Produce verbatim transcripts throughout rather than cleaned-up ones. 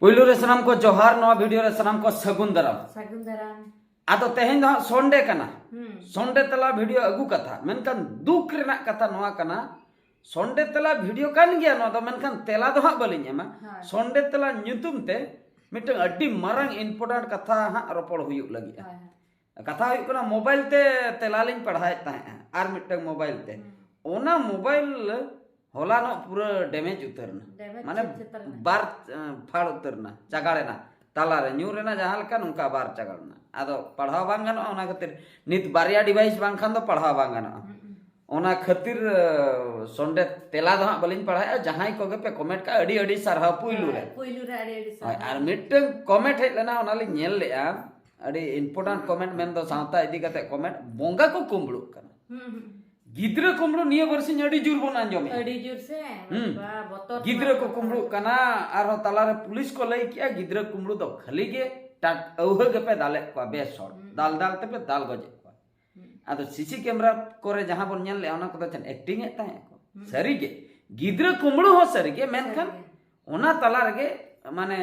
ᱯᱩᱭᱞᱩ ᱨᱮ ᱥᱟᱱᱟᱢ ᱠᱚ ᱡᱚᱦᱟᱨ, ᱱᱚᱣᱟ ᱵᱷᱤᱰᱤᱭᱳ ᱨᱮ ᱥᱟᱱᱟᱢ ᱠᱚ ᱥᱟᱹᱜᱩᱱ ᱫᱟᱨᱟᱢ᱾ ᱥᱟᱹᱜᱩᱱ ᱫᱟᱨᱟᱢ᱾ ᱟᱫᱚ ᱛᱮᱦᱮᱧ ᱫᱚ ᱦᱟᱸᱜ ᱥᱚᱱᱰᱮ ᱠᱟᱱᱟ, ᱦᱩᱸ᱾ ᱥᱚᱱᱰᱮ ᱛᱟᱞᱟ ᱵᱷᱤᱰᱤᱭᱳ ᱟᱹᱜᱩ ᱠᱟᱛᱷᱟ, ᱢᱮᱱᱠᱷᱟᱱ ᱫᱩᱠ ᱨᱮᱱᱟᱜ ᱠᱟᱛᱷᱟ ᱱᱚᱣᱟ ᱠᱟᱱᱟ, ᱥᱚᱱᱰᱮ ᱛᱟᱞᱟ ᱵᱷᱤᱰᱤᱭᱳ ᱠᱟᱱ ᱜᱮᱭᱟ ᱱᱚᱣᱟ ᱫᱚ, ᱢᱮᱱᱠᱷᱟᱱ ᱛᱮᱞᱟ ᱫᱚ ᱦᱟᱸᱜ ᱵᱟᱹᱞᱤᱧ ᱮᱢᱟ᱾ ᱦᱳᱭ᱾ ᱥᱚᱱᱰᱮ ᱛᱮᱞᱟ ᱧᱩᱛᱩᱢ ᱛᱮ ᱢᱤᱫᱴᱟᱝ ᱟᱹᱰᱤ ᱢᱟᱨᱟᱝ ᱤᱢᱯᱚᱨᱴᱮᱱᱴ ᱠᱟᱛᱷᱟ ᱦᱟᱸᱜ ᱨᱚᱯᱚᱲ ᱦᱩᱭᱩᱜ ᱞᱟᱹᱜᱤᱫᱼᱟ᱾ ᱦᱳᱭ, ᱦᱳᱭ᱾ ᱠᱟᱛᱷᱟ ᱦᱩᱭᱩᱜ ᱠᱟᱱᱟ, ᱢᱳᱵᱟᱭᱤᱞ ᱛᱮ ᱛᱮᱞᱟ ᱞᱤᱧ ᱯᱟᱲᱦᱟᱣᱮᱫ ᱛᱟᱦᱮᱸᱫᱼᱟ, ᱟᱨ ᱢᱤᱫᱴᱟᱝ ᱢᱳᱵᱟᱭᱤᱞ ᱛᱮ᱾ ᱦᱩᱸ᱾ ᱚᱱᱟ ᱢᱳᱵᱟᱭᱤᱞ ᱦᱚᱞᱟᱱᱚᱜ ᱯᱩᱨᱟᱹ ᱰᱮᱢᱮᱡᱽ ᱩᱛᱟᱹᱨ ᱮᱱᱟ, ᱰᱮᱢᱮᱡᱽ ᱢᱟᱱᱮ ᱪᱷᱤᱛ ᱪᱷᱤᱛᱟᱹᱨ ᱮᱱᱟ᱾ ᱵᱟᱨ ᱮᱸ, ᱯᱷᱟᱲ ᱩᱛᱟᱹᱨ ᱮᱱᱟ, ᱪᱟᱜᱟᱲ ᱮᱱᱟ, ᱛᱟᱞᱟᱨᱮ ᱧᱩᱨ ᱮᱱᱟ, ᱡᱟᱦᱟᱸ ᱞᱮᱠᱟ ᱱᱚᱝᱠᱟ ᱵᱟᱨ ᱪᱟᱜᱟᱲ ᱮᱱᱟ᱾ ᱟᱫᱚ ᱯᱟᱲᱦᱟᱣ ᱵᱟᱝ ᱜᱟᱱᱚᱜᱼᱟ, ᱚᱱᱟ ᱠᱷᱟᱹᱛᱤᱨ ᱱᱤᱛ ᱵᱟᱨᱭᱟ ᱰᱤᱵᱷᱟᱭᱤᱥ ᱵᱟᱝᱠᱷᱟᱱ ᱫᱚ ᱯᱟᱲᱦᱟᱣ ᱵᱟᱝ ᱜᱟᱱᱚᱜᱼᱟ᱾ ᱦᱩᱸ᱾ ᱚᱱᱟ ᱠᱷᱟᱹᱛᱤᱨ ᱟᱸ, ᱥᱚᱱᱰᱮ ᱛᱮᱞᱟ ᱫᱚ ᱦᱟᱸᱜ ᱵᱟᱹᱞᱤᱧ ᱯᱟᱲᱦᱟᱣᱮᱫᱼᱟ᱾ ᱡᱟᱦᱟᱸᱭ ᱠᱚᱜᱮ ᱯᱮ ᱠᱚᱢᱮᱱᱴ ᱠᱟᱜᱼᱟ, ᱟᱹᱰᱤ ᱟᱹᱰᱤ ᱥᱟᱨᱦᱟᱣ ᱯᱩᱭᱞᱩ ᱨᱮ᱾ ᱦᱳᱭ, ᱯᱩᱭᱞᱩ ᱨᱮ ᱟᱹᱰᱤ ᱟᱹᱰᱤ ᱦᱳᱭ, ᱥᱟᱨᱦᱟᱣ᱾ ᱟᱨ ᱢᱤᱫᱴᱟᱝ ᱠᱚᱢᱮᱱᱴ ᱦᱮᱡ ᱞᱮᱱᱟ, ᱚᱱᱟ ᱞᱤᱧ ᱧᱮᱞ ᱞᱮᱜᱼᱟ, ᱟᱹᱰᱤ ᱤᱢᱯᱚᱨᱴᱮᱱᱴ ᱠᱚᱢᱮᱱᱴ ᱢᱮᱱᱫᱚ ᱥᱟᱶᱛᱟ ᱤᱫᱤ ᱠᱟᱛᱮ ᱠᱚᱢᱮᱱᱴ, ᱵᱚᱸᱜᱟ ᱠᱚ ᱠᱩᱢᱵᱽᱲᱩᱜ ᱠᱟᱱᱟ᱾ ᱦᱩᱸ, ᱦᱩᱸ᱾ ᱜᱤᱫᱽᱨᱟᱹ ᱠᱩᱢᱵᱽᱲᱩ ᱱᱤᱭᱟᱹ ᱵᱟᱨᱥᱤᱧ ᱟᱹᱰᱤ ᱡᱳᱨ ᱵᱚᱱ ᱟᱸᱡᱚᱢᱮᱜᱼᱟ᱾ ᱟᱹᱰᱤ ᱡᱳᱨ ᱥᱮ, ᱦᱩᱸ᱾ ᱵᱟᱵᱟ, ᱵᱚᱛᱚᱨ ᱜᱤᱫᱽᱨᱟᱹ ᱠᱚ ᱛᱮᱱᱟᱜ ᱠᱩᱢᱵᱽᱲᱩᱜ ᱠᱟᱱᱟ, ᱟᱨᱦᱚᱸ ᱛᱟᱞᱟᱨᱮ ᱯᱩᱞᱤᱥ ᱠᱚ ᱞᱟᱹᱭ ᱠᱮᱜᱼᱟ, ᱜᱤᱫᱽᱨᱟᱹ ᱠᱩᱢᱵᱽᱲᱩ ᱫᱚ ᱠᱷᱟᱹᱞᱤ ᱜᱮ ᱴᱟᱴ ᱟᱹᱣᱦᱟᱹ ᱜᱮᱯᱮ ᱫᱟᱞᱮᱫ ᱠᱚᱣᱟ, ᱵᱮᱥ ᱦᱚᱲ ᱦᱩᱸ᱾ᱫᱟᱞ ᱫᱟᱞ ᱛᱮᱯᱮ ᱫᱟᱞ ᱜᱚᱡᱮᱫ ᱠᱚᱣᱟ᱾ ᱦᱩᱸ᱾ ᱟᱫᱚ ᱥᱤᱥᱤ ᱠᱮᱢᱮᱨᱟ ᱠᱚᱨᱮ ᱡᱟᱦᱟᱸ ᱵᱚᱱ ᱧᱮᱞ ᱞᱮᱜᱼᱟ, ᱚᱱᱟ ᱠᱚᱫᱚ ᱪᱮᱫ ᱮᱠᱴᱤᱝ ᱮᱫ ᱛᱟᱦᱮᱸᱫ ᱠᱚ? ᱦᱩᱸ᱾ ᱥᱟᱹᱨᱤᱜᱮ, ᱜᱤᱫᱽᱨᱟᱹ ᱠᱩᱢᱵᱽᱲᱩ ᱦᱚᱸ ᱥᱟᱹᱨᱤᱜᱮ, ᱢᱮᱱᱠᱷᱟᱱ ᱥᱟᱹᱨᱤᱜᱮ᱾ ᱚᱱᱟ ᱛᱟᱞᱟ ᱨᱮᱜᱮ ᱢᱟᱱᱮ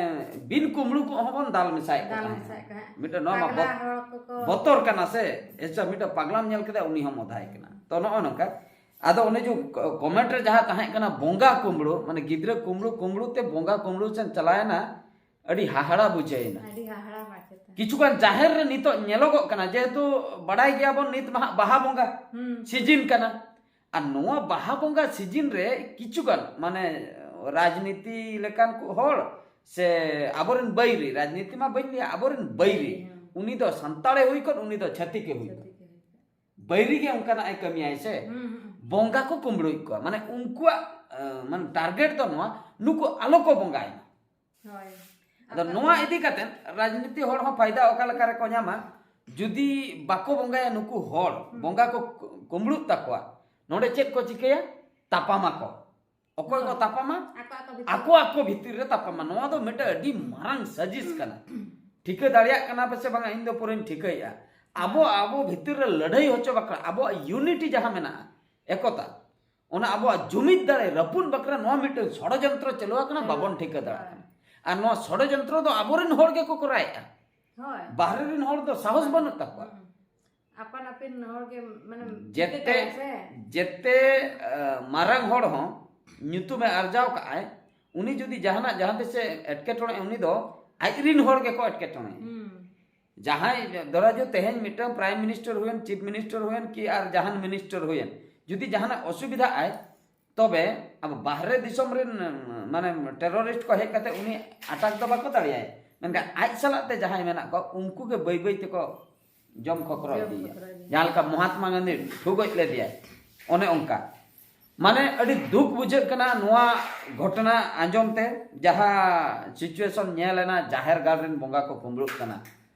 ᱵᱤᱱ ᱠᱩᱢᱵᱽᱲᱩ ᱠᱚ ᱦᱚᱸ ᱵᱚᱱ ᱫᱟᱞ ᱢᱮᱥᱟᱭᱮᱫ ᱠᱚ ᱫᱟᱞ ᱛᱟᱦᱮᱸᱫ᱾ ᱢᱮᱥᱟᱭᱮᱫ ᱠᱚ ᱦᱟᱸᱜ᱾ ᱢᱤᱫᱴᱮᱱ ᱱᱚᱣᱟ ᱢᱟ ᱯᱟᱜᱽᱞᱟ ᱵᱚᱛ-, ᱦᱚᱲ ᱠᱚᱠᱚ ᱵᱚᱛᱚᱨ ᱠᱟᱱᱟ ᱥᱮ, ᱮᱥᱟ ᱢᱤᱫᱴᱮᱱ ᱯᱟᱜᱽᱞᱟᱢ ᱧᱮᱞ ᱠᱮᱫᱟ, ᱩᱱᱤ ᱦᱚᱸ ᱢᱚᱫᱷᱟᱭ ᱠᱟᱱᱟ᱾ ᱛᱚ ᱱᱚᱜᱼᱚ ᱱᱚᱝᱠᱟ᱾ ᱟᱫᱚ ᱚᱱᱮ ᱡᱮ ᱠᱚ-, ᱠᱚᱢᱮᱱᱴ ᱨᱮ ᱡᱟᱦᱟᱸ ᱛᱟᱦᱮᱸ ᱠᱟᱱᱟ, ᱵᱚᱸᱜᱟ ᱠᱩᱢᱵᱽᱲᱩ, ᱢᱟᱱᱮ ᱜᱤᱫᱽᱨᱟᱹ ᱠᱩᱢᱵᱽᱲᱩ, ᱠᱩᱢᱵᱽᱲᱩ ᱛᱮ ᱵᱚᱸᱜᱟ ᱠᱩᱢᱵᱽᱲᱩ ᱥᱮᱱ ᱪᱟᱞᱟᱣᱮᱱᱟ, ᱟᱹᱰᱤ ᱦᱟᱦᱟᱲᱟ ᱵᱩᱡᱷᱟᱹᱣᱮᱱᱟ᱾ ᱟᱹᱰᱤ ᱦᱟᱦᱟᱲᱟ ᱢᱟᱪᱮᱛᱟ᱾ ᱠᱤᱪᱷᱩᱜᱟᱱ ᱡᱟᱦᱮᱨ ᱨᱮ ᱱᱤᱛᱚᱜ ᱧᱮᱞᱚᱜᱚᱜ ᱠᱟᱱᱟ, ᱡᱮᱦᱮᱛᱩ ᱵᱟᱲᱟᱭ ᱜᱮᱭᱟᱵᱚᱱ ᱱᱤᱛ ᱢᱟᱦᱟᱜ ᱵᱟᱦᱟ ᱵᱚᱸᱜᱟ ᱦᱩᱸ᱾ ᱥᱤᱡᱤᱱ ᱠᱟᱱᱟ, ᱟᱨ ᱱᱚᱣᱟ ᱵᱟᱦᱟ ᱵᱚᱸᱜᱟ ᱥᱤᱡᱤᱱ ᱨᱮ ᱠᱤᱪᱷᱩᱜᱟᱱ ᱢᱟᱱᱮ ᱨᱟᱡᱽᱱᱤᱛᱤ ᱞᱮᱠᱟᱱ ᱠᱚ ᱦᱚᱲ ᱥᱮ ᱟᱵᱚᱨᱮᱱ ᱵᱟᱹᱭᱨᱤ, ᱨᱟᱡᱽᱱᱤᱛᱤ ᱢᱟ ᱵᱟᱹᱧ ᱞᱟᱹᱭᱟ, ᱟᱵᱚᱨᱮᱱ ᱵᱟᱹᱭᱨᱤ, ᱦᱩᱸ᱾ ᱩᱱᱤ ᱫᱚ ᱥᱟᱱᱛᱟᱲᱮ ᱦᱩᱭ ᱠᱚᱫ, ᱩᱱᱤ ᱫᱚ ᱪᱷᱟᱹᱛᱤᱠᱮ ᱦᱩᱭ ᱠᱚᱫ᱾ ᱪᱷᱟᱹᱛᱤᱠ ᱮ ᱦᱩᱭ ᱠᱚᱫ᱾ ᱵᱟᱹᱭᱨᱤ ᱜᱮ ᱚᱱᱠᱟᱱᱟᱜ ᱮ ᱠᱟᱹᱢᱤᱭᱟᱭ ᱥᱮ, ᱦᱩᱸ, ᱦᱩᱸ᱾ ᱵᱚᱸᱜᱟ ᱠᱚ ᱠᱩᱢᱵᱽᱲᱩᱭᱮᱫ ᱠᱚᱣᱟ᱾ ᱢᱟᱱᱮ ᱩᱱᱠᱩᱣᱟᱜ ᱮ, ᱢᱟᱱᱮ ᱴᱟᱨᱜᱮᱴ ᱫᱚ ᱱᱚᱣᱟ, ᱱᱩᱠᱩ ᱟᱞᱚ ᱠᱚ ᱵᱚᱸᱜᱟᱭ ᱢᱟ᱾ ᱦᱳᱭ᱾ ᱟᱫᱚ ᱟᱯᱮ ᱱᱚᱣᱟ ᱠᱚ- ᱤᱫᱤ ᱠᱟᱛᱮ ᱨᱟᱡᱽᱱᱤᱛᱤ ᱦᱚᱲ ᱦᱚᱸ ᱯᱷᱟᱭᱫᱟ ᱚᱠᱟ ᱞᱮᱠᱟ ᱨᱮᱠᱚ ᱧᱟᱢᱟ? ᱡᱩᱫᱤ ᱵᱟᱠᱚ ᱵᱚᱸᱜᱟᱭᱟ ᱱᱩᱠᱩ ᱦᱚᱲ, ᱦᱩᱸ᱾ ᱵᱚᱸᱜᱟ ᱠᱚ ᱠᱩᱢᱵᱽᱲᱩᱜ ᱛᱟᱠᱚᱣᱟ, ᱱᱚᱰᱮ ᱪᱮᱫ ᱠᱚ ᱪᱤᱠᱟᱹᱭᱟ? ᱛᱟᱯᱟᱢᱟᱠᱚ᱾ ᱚᱠᱚᱭ ᱠᱚ ᱦᱳᱭ᱾ ᱛᱟᱯᱟᱢᱟ? ᱟᱠᱚ ᱟᱠᱚ ᱵᱷᱤᱛᱤᱨ ᱟᱠᱚ ᱟᱠᱚ ᱵᱷᱤᱛᱤᱨ ᱨᱮ ᱛᱟᱯᱟᱢᱟ᱾ ᱱᱚᱣᱟ ᱫᱚ ᱢᱤᱫᱴᱟᱝ ᱟᱹᱰᱤ ᱢᱟᱨᱟᱝ ᱥᱟᱡᱤᱥ ᱠᱟᱱᱟ᱾ ᱴᱷᱤᱠᱟᱹ ᱫᱟᱲᱮᱭᱟᱜ ᱠᱟᱱᱟ ᱯᱮ ᱥᱮ ᱵᱟᱝᱟ? ᱤᱧ ᱫᱚ ᱯᱩᱨᱟᱹᱧ ᱴᱷᱤᱠᱟᱹᱭᱮᱫᱼᱟ᱾ ᱟᱵᱚ, ᱟᱵᱚ ᱵᱷᱤᱛᱤᱨ ᱨᱮ ᱞᱟᱹᱲᱦᱟᱹᱭ ᱦᱚᱪᱚ ᱵᱟᱠᱷᱨᱟ, ᱟᱵᱚᱣᱟᱜ ᱤᱭᱩᱱᱤᱴᱤ ᱡᱟᱦᱟᱸ ᱢᱮᱱᱟᱜᱼᱟ, ᱮᱠᱚᱛᱟ, ᱚᱱᱟ ᱟᱵᱚᱣᱟᱜ ᱡᱩᱢᱤᱫ ᱫᱟᱲᱮ ᱨᱟᱹᱯᱩᱫ ᱵᱟᱠᱷᱨᱟ ᱱᱚᱣᱟ ᱢᱤᱫᱴᱟᱝ ᱥᱚᱲᱚᱡᱚᱱᱛᱨᱚ ᱪᱟᱹᱞᱩ ᱟᱠᱟᱱᱟ, ᱵᱟᱵᱚᱱ ᱴᱷᱤᱠᱟᱹ ᱫᱟᱲᱮᱭᱟᱜ ᱠᱟᱱᱟ᱾ ᱟᱨ ᱱᱚᱣᱟ ᱥᱚᱲᱚᱡᱚᱱᱛᱨᱚ ᱫᱚ ᱟᱵᱚᱨᱮᱱ ᱦᱚᱲ ᱜᱮᱠᱚ ᱠᱚᱨᱟᱣᱮᱫᱼᱟ᱾ ᱦᱳᱭ᱾ ᱵᱟᱦᱨᱮ ᱨᱮᱱ ᱦᱚᱲ ᱫᱚ ᱥᱟᱦᱚᱥ ᱵᱟᱹᱱᱩᱜ ᱛᱟᱠᱚᱣᱟ᱾ ᱦᱩᱸ᱾ ᱟᱯᱟᱱ ᱟᱹᱯᱤᱱ ᱦᱚᱲ ᱜᱮ, ᱢᱟᱱᱮ, ᱡᱮᱛᱮ ᱪᱤᱠᱟᱹ ᱠᱟᱭᱟ ᱥᱮ? ᱡᱮᱛᱮ ᱟᱸ, ᱢᱟᱨᱟᱝ ᱦᱚᱲ ᱦᱚᱸ ᱧᱩᱛᱩᱢᱮ ᱟᱨᱡᱟᱣ ᱠᱟᱜᱼᱟᱭ, ᱩᱱᱤ ᱡᱩᱫᱤ ᱡᱟᱦᱟᱱᱟᱜ ᱡᱟᱦᱟᱸ ᱛᱤᱥᱮ ᱮᱴᱠᱮᱴᱚᱬᱮ, ᱩᱱᱤ ᱫᱚ ᱟᱡ ᱨᱤᱱ ᱦᱚᱲ ᱜᱮᱠᱚ ᱮᱴᱠᱮᱴᱚᱬᱮ᱾ ᱦᱩᱸ᱾ ᱡᱟᱦᱟᱸᱭ ᱫᱷᱚᱨᱟ ᱡᱚ ᱛᱮᱦᱮᱧ ᱢᱤᱫᱴᱟᱝ ᱯᱨᱟᱭᱤᱢ ᱢᱤᱱᱤᱥᱴᱟᱨ ᱦᱩᱭᱮᱱ, ᱪᱤᱯ ᱢᱤᱱᱤᱥᱴᱟᱨ ᱦᱩᱭᱮᱱ, ᱠᱤ ᱟᱨ ᱡᱟᱦᱟᱱ ᱢᱤᱱᱤᱥᱴᱟᱨ ᱦᱩᱭᱮᱱ, ᱡᱩᱫᱤ ᱡᱟᱦᱟᱱᱟᱜ ᱚᱥᱩᱵᱤᱫᱷᱟ ᱟᱭ, ᱛᱚᱵᱮ ᱟᱵᱚ ᱵᱟᱦᱨᱮ ᱫᱤᱥᱚᱢ ᱨᱮᱱ, ᱢᱟᱱᱮ, ᱴᱮᱨᱚᱨᱤᱥᱴ ᱠᱚ ᱦᱮᱡ ᱠᱟᱛᱮ ᱩᱱᱤ ᱟᱴᱟᱠ ᱫᱚ ᱵᱟᱠᱚ ᱫᱟᱲᱮᱭᱟᱭ, ᱢᱮᱱᱠᱷᱟᱱ ᱟᱡ ᱥᱟᱞᱟᱜ ᱛᱮ ᱡᱟᱦᱟᱸᱭ ᱢᱮᱱᱟᱜ ᱠᱚᱣᱟ ᱩᱱᱠᱩ ᱜᱮ ᱵᱟᱹᱭ ᱵᱟᱹᱭ ᱛᱮᱠᱚ ᱡᱚᱢ ᱠᱷᱚᱠᱨᱚ ᱡᱚᱢ ᱤᱫᱤᱭᱟ᱾ ᱠᱷᱚᱠᱨᱚ ᱤᱫᱤᱭᱟ᱾ ᱡᱟᱦᱟᱸ ᱞᱮᱠᱟ ᱢᱚᱦᱟᱛᱢᱟ ᱜᱟᱱᱫᱷᱤ ᱴᱷᱩ ᱜᱚᱡ ᱞᱮᱫᱮᱭᱟᱭ, ᱚᱱᱮ ᱚᱱᱠᱟ᱾ ᱢᱟᱱᱮ, ᱟᱹᱰᱤ ᱫᱩᱠ ᱵᱩᱡᱷᱟᱹᱜ ᱠᱟᱱᱟ ᱱᱚᱣᱟ ᱜᱷᱚᱴᱚᱱᱟ ᱟᱸᱡᱚᱢ ᱛᱮ, ᱡᱟᱦᱟᱸ ᱥᱤᱪᱩᱭᱮᱥᱚᱱ ᱧᱮᱞ ᱮᱱᱟ, ᱡᱟᱦᱮᱨ ᱜᱟᱲ ᱨᱮᱱ ᱵᱚᱸᱜᱟ ᱠᱚ ᱠᱩᱢᱵᱽᱲᱩᱜ ᱠᱟᱱᱟ᱾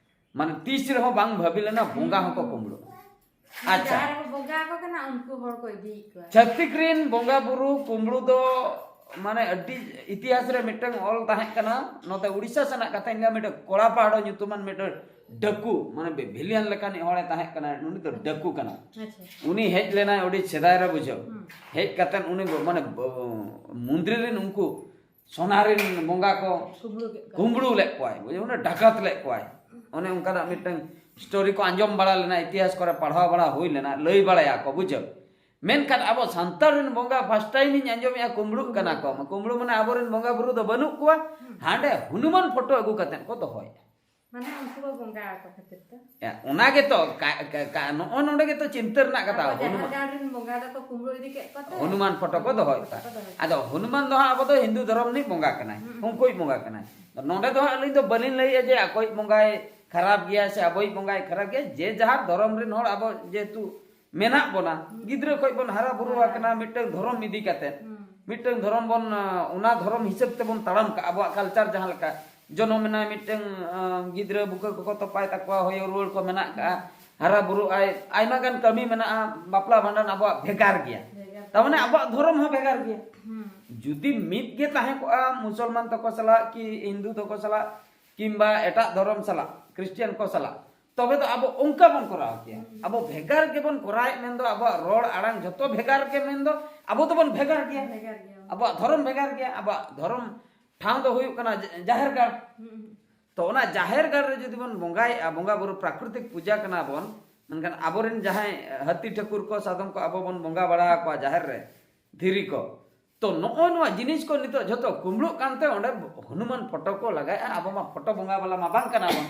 ᱢᱟᱱᱮ, ᱛᱤᱥ ᱨᱮᱦᱚᱸ ᱵᱟᱝ ᱵᱷᱟᱹᱵᱤ ᱞᱮᱱᱟ ᱵᱚᱸᱜᱟ ᱦᱚᱸᱠᱚ ᱠᱩᱢᱵᱽᱲᱩᱜᱼᱟ᱾ ᱟᱪᱪᱷᱟ᱾ ᱡᱟᱦᱟᱸᱭ ᱨᱮᱠᱚ ᱵᱚᱸᱜᱟ ᱟᱠᱚ ᱠᱟᱱᱟ, ᱩᱱᱠᱩ ᱦᱚᱲ ᱠᱚ ᱤᱫᱤᱭᱮᱫ ᱠᱚᱣᱟ᱾ ᱪᱷᱟᱹᱛᱤᱠ ᱨᱤᱱ ᱵᱚᱸᱜᱟ ᱵᱩᱨᱩ ᱠᱩᱢᱵᱽᱲᱩ ᱫᱚ, ᱢᱟᱱᱮ, ᱟᱹᱰᱤ ᱤᱛᱤᱦᱟᱥ ᱨᱮ ᱢᱤᱫᱴᱟᱝ ᱚᱞ ᱛᱟᱦᱮᱸ ᱠᱟᱱᱟ, ᱱᱚᱛᱮ ᱩᱲᱤᱥᱥᱟ ᱥᱮᱱᱟᱜ ᱠᱟᱛᱷᱟᱧ ᱞᱟᱹᱭᱟ, ᱢᱤᱫᱴᱟᱝ ᱠᱚᱲᱟ ᱯᱟᱦᱟᱲᱚ ᱧᱩᱛᱩᱢᱟᱱ ᱢᱤᱫᱴᱟᱝ ᱰᱟᱹᱠᱩ, ᱢᱟᱱᱮ, ᱵᱷᱤᱞᱤᱭᱟᱱ ᱞᱮᱠᱟᱱᱤᱡ ᱦᱚᱲᱮ ᱛᱟᱦᱮᱸ ᱠᱟᱱᱟ, ᱩᱱᱤ ᱫᱚ ᱰᱟᱹᱠᱩ ᱠᱟᱱᱟ᱾ ᱟᱪᱪᱷᱟ᱾ ᱩᱱᱤ ᱦᱮᱡ ᱞᱮᱱᱟᱭ ᱟᱹᱰᱤ ᱥᱮᱫᱟᱭ ᱨᱮ, ᱵᱩᱡᱷᱟᱹᱣ᱾ ᱦᱩᱸ᱾ ᱦᱮᱡ ᱠᱟᱛᱮ ᱩᱱᱤ ᱵᱚ-, ᱢᱟᱱᱮ, ᱵᱚ-, ᱢᱚᱱᱫᱤᱨ ᱨᱤᱱ ᱩᱱᱠᱩ ᱥᱚᱱᱟ ᱨᱤᱱ ᱵᱚᱸᱜᱟ ᱠᱚ ᱠᱩᱢᱵᱽᱲᱩ ᱠᱮᱫ ᱠᱚᱣᱟ᱾ ᱠᱩᱢᱵᱽᱲᱩ ᱞᱮᱫ ᱠᱚᱣᱟᱭ, ᱵᱩᱡᱷᱟᱹᱣ, ᱚᱱᱟ ᱰᱟᱠᱟᱛ ᱞᱮᱫ ᱠᱚᱣᱟᱭ᱾ ᱚᱱᱮ ᱚᱱᱠᱟᱱᱟᱜ ᱢᱤᱫᱴᱟᱝ ᱥᱴᱳᱨᱤ ᱠᱚ ᱟᱸᱡᱚᱢ ᱵᱟᱲᱟ ᱞᱮᱱᱟ, ᱤᱛᱤᱦᱟᱥ ᱠᱚᱨᱮ ᱯᱟᱲᱦᱟᱣ ᱵᱟᱲᱟ ᱦᱩᱭ ᱞᱮᱱᱟ, ᱞᱟᱹᱭ ᱵᱟᱲᱟᱭᱟ ᱠᱚ, ᱵᱩᱡᱷᱟᱹᱣ᱾ ᱢᱮᱱᱠᱷᱟᱱ ᱟᱵᱚ ᱥᱟᱱᱛᱟᱲ ᱨᱮᱱ ᱵᱚᱸᱜᱟ ᱯᱷᱟᱥᱴ ᱴᱟᱭᱤᱢ ᱤᱧ ᱟᱸᱡᱚᱢᱮᱜᱼᱟ ᱠᱩᱢᱵᱽᱲᱩᱜ ᱠᱟᱱᱟ ᱠᱚ᱾ ᱠᱩᱢᱵᱽᱲᱩ ᱢᱟᱱᱮ ᱟᱵᱚᱨᱮᱱ ᱵᱚᱸᱜᱟ ᱵᱩᱨᱩ ᱫᱚ ᱵᱟᱹᱱᱩᱜ ᱠᱚᱣᱟ, ᱦᱟᱸᱰᱮ ᱦᱚᱱᱩᱢᱟᱱ ᱯᱷᱳᱴᱳ ᱟᱹᱜᱩ ᱠᱟᱛᱮ ᱠᱚ ᱫᱚᱦᱚᱭᱟ᱾ ᱢᱟᱱᱮ ᱩᱱᱠᱩ ᱠᱚ ᱵᱚᱸᱜᱟ ᱟᱠᱚ ᱠᱷᱟᱹᱛᱤᱨ ᱛᱮ᱾ ᱭᱟ, ᱚᱱᱟ ᱜᱮᱛᱚ ᱠᱟ-, ᱠᱟ-, ᱠᱟ-, ᱱᱚᱜᱼᱚ ᱱᱚᱰᱮ ᱜᱮᱛᱚ ᱪᱤᱱᱛᱟᱹ ᱨᱮᱱᱟᱜ ᱠᱟᱛᱷᱟ᱾ ᱟᱵᱚ ᱡᱟᱦᱮᱨ ᱦᱚᱱᱩᱢᱟᱱ, ᱜᱟᱲ ᱨᱮᱱ ᱵᱚᱸᱜᱟ ᱫᱚᱠᱚ ᱠᱩᱢᱵᱽᱲᱩ ᱤᱫᱤ ᱠᱮᱫ ᱠᱚᱛᱮ ᱦᱚᱱᱩᱢᱟᱱ ᱯᱷᱳᱴᱳ ᱠᱚ ᱫᱚᱦᱚᱭᱮᱫᱟ᱾ ᱠᱚ ᱫᱚᱦᱚᱭᱮᱫᱟ᱾ ᱟᱫᱚ ᱦᱚᱱᱩᱢᱟᱱ ᱫᱚ ᱦᱟᱸᱜ ᱟᱵᱚ ᱫᱚ ᱦᱤᱱᱫᱩ ᱫᱷᱚᱨᱚᱢ ᱨᱤᱱᱤᱡ ᱵᱚᱸᱜᱟ ᱠᱟᱱᱟᱭ, ᱦᱩᱸ᱾ ᱩᱱᱠᱩᱭᱤᱡ ᱵᱚᱸᱜᱟ ᱠᱟᱱᱟᱭ᱾ ᱱᱚᱰᱮ ᱫᱚ ᱦᱟᱸᱜ ᱟᱹᱞᱤᱧ ᱫᱚ ᱵᱟᱹᱞᱤᱧ ᱞᱟᱹᱭᱮᱫᱼᱟ ᱡᱮ ᱟᱠᱚᱭᱤᱡ ᱵᱚᱸᱜᱟᱭ ᱠᱷᱟᱨᱟᱯ ᱜᱮᱭᱟ ᱥᱮ ᱟᱵᱚᱭᱤᱡ ᱵᱚᱸᱜᱟᱭ ᱠᱷᱟᱨᱟᱯ ᱜᱮᱭᱟ᱾ ᱡᱮ ᱡᱟᱦᱟᱨ ᱫᱷᱚᱨᱚᱢ ᱨᱮᱱ ᱦᱚᱲ ᱟᱵᱚ ᱡᱮᱦᱮᱛᱩ ᱢᱮᱱᱟᱜ ᱵᱚᱱᱟ, ᱜᱤᱫᱽᱨᱟᱹ ᱠᱷᱚᱱ ᱵᱚᱱ ᱦᱟᱨᱟ ᱵᱩᱨᱩ ᱟᱠᱟᱱᱟ ᱢᱤᱫᱴᱟᱝ ᱫᱷᱚᱨᱚᱢ ᱤᱫᱤ ᱠᱟᱛᱮ, ᱦᱩᱸ᱾ ᱢᱤᱫᱴᱟᱝ ᱫᱷᱚᱨᱚᱢ ᱵᱚᱱ, ᱟᱸ, ᱚᱱᱟ ᱫᱷᱚᱨᱚᱢ ᱦᱤᱥᱟᱹᱵ ᱛᱮᱵᱚᱱ ᱛᱟᱲᱟᱢ ᱠᱟᱜᱼᱟ, ᱟᱵᱚᱣᱟᱜ ᱠᱟᱞᱪᱟᱨ ᱡᱟᱦᱟᱸ ᱞᱮᱠᱟ᱾ ᱡᱚᱱᱚᱢ ᱮᱱᱟᱭ ᱢᱤᱫᱴᱟᱝ, ᱟᱸ, ᱜᱤᱫᱽᱨᱟᱹ, ᱵᱩᱠᱟᱹ ᱠᱚᱠᱚ ᱛᱚᱯᱟᱭ ᱛᱟᱠᱚᱣᱟ, ᱦᱚᱭᱚ ᱨᱩᱣᱟᱹᱲ ᱠᱚ ᱢᱮᱱᱟᱜ ᱠᱟᱜᱼᱟ, ᱦᱟᱨᱟ ᱵᱩᱨᱩᱜ ᱟᱭ, ᱟᱭᱢᱟ ᱜᱟᱱ ᱠᱟᱹᱢᱤ ᱢᱮᱱᱟᱜᱼᱟ, ᱵᱟᱯᱞᱟ ᱵᱷᱟᱸᱰᱟᱱ ᱟᱵᱚᱣᱟᱜ ᱵᱷᱮᱜᱟᱨ ᱜᱮᱭᱟ᱾ ᱵᱷᱮᱜᱟᱨ᱾ ᱛᱟᱨ ᱢᱟᱱᱮ ᱟᱵᱚᱣᱟᱜ ᱫᱷᱚᱨᱚᱢ ᱦᱚᱸ ᱵᱷᱮᱜᱟᱨ ᱜᱮᱭᱟ᱾ ᱦᱩᱸ᱾ ᱡᱩᱫᱤ ᱢᱤᱫ ᱜᱮ ᱛᱟᱦᱮᱸ ᱠᱚᱜᱼᱟ ᱢᱩᱥᱚᱞᱢᱟᱱ ᱛᱟᱠᱚ ᱥᱟᱞᱟᱜ, ᱠᱤ ᱦᱤᱱᱫᱩ ᱛᱟᱠᱚ ᱥᱟᱞᱟᱜ, ᱠᱤᱝᱵᱟ ᱮᱴᱟᱜ ᱫᱷᱚᱨᱚᱢ ᱥᱟᱞᱟᱜ, ᱠᱷᱨᱤᱥᱴᱤᱭᱟᱱ ᱠᱚ ᱥᱟᱞᱟᱜ, ᱛᱚᱵᱮ ᱫᱚ ᱟᱵᱚ ᱚᱱᱠᱟ ᱵᱚᱱ ᱠᱚᱨᱟᱣ ᱠᱮᱭᱟ᱾ ᱟᱵᱚ ᱵᱷᱮᱜᱟᱨ ᱜᱮᱵᱚᱱ ᱠᱚᱨᱟᱣᱮᱫ, ᱢᱮᱱᱫᱚ ᱟᱵᱚᱣᱟᱜ ᱨᱚᱲ ᱟᱲᱟᱝ ᱡᱷᱚᱛᱚ ᱵᱷᱮᱜᱟᱨ ᱜᱮ, ᱢᱮᱱᱫᱚ ᱟᱵᱚ ᱫᱚᱵᱚᱱ ᱵᱷᱮᱜᱟᱨ ᱜᱮᱭᱟ᱾ ᱵᱷᱮᱜᱟᱨ ᱜᱮᱭᱟ᱾ ᱟᱵᱚᱣᱟᱜ ᱫᱷᱚᱨᱚᱢ ᱵᱷᱮᱜᱟᱨ ᱜᱮᱭᱟ, ᱟᱵᱚᱣᱟᱜ ᱫᱷᱚᱨᱚᱢ ᱴᱷᱟᱶ ᱫᱚ ᱦᱩᱭᱩᱜ ᱠᱟᱱᱟ ᱡᱟ- ᱡᱟᱦᱮᱨ ᱜᱟᱲ᱾ ᱛᱚ ᱚᱱᱟ ᱡᱟᱦᱮᱨ ᱜᱟᱲ ᱨᱮ ᱡᱩᱫᱤ ᱵᱚᱱ ᱵᱚᱸᱜᱟᱭᱮᱫᱼᱟ, ᱵᱚᱸᱜᱟ ᱵᱩᱨᱩ ᱯᱨᱟᱠᱨᱤᱛᱤᱠ ᱯᱩᱡᱟ ᱠᱟᱱᱟ ᱵᱚᱱ, ᱢᱮᱱᱠᱷᱟᱱ ᱟᱵᱚᱨᱮᱱ ᱡᱟᱦᱟᱸᱭ ᱦᱟᱹᱛᱤ ᱴᱷᱟᱹᱠᱩᱨ ᱠᱚ, ᱥᱟᱫᱚᱢ ᱠᱚ ᱟᱵᱚ ᱵᱚᱱ ᱵᱚᱸᱜᱟ ᱵᱟᱲᱟ ᱟᱠᱚᱣᱟ ᱡᱟᱦᱮᱨ ᱨᱮ, ᱫᱷᱤᱨᱤ ᱠᱚ, ᱛᱚ ᱱᱚᱜᱼᱚ ᱱᱚᱣᱟ ᱡᱤᱱᱤᱥ ᱠᱚ ᱱᱤᱛᱚᱜ ᱡᱷᱚᱛᱚ ᱠᱩᱢᱵᱽᱲᱩᱜ ᱠᱟᱱᱛᱮ ᱚᱸᱰᱮ ᱦᱚᱱᱩᱢᱟᱱ ᱯᱷᱳᱴᱳ ᱠᱚ ᱞᱟᱜᱟᱭᱮᱫᱼᱟ᱾ ᱟᱵᱚ ᱢᱟ ᱯᱷᱳᱴᱳ ᱵᱚᱸᱜᱟ ᱵᱟᱞᱟ ᱢᱟ ᱵᱟᱝ ᱠᱟᱱᱟ ᱵᱚᱱ᱾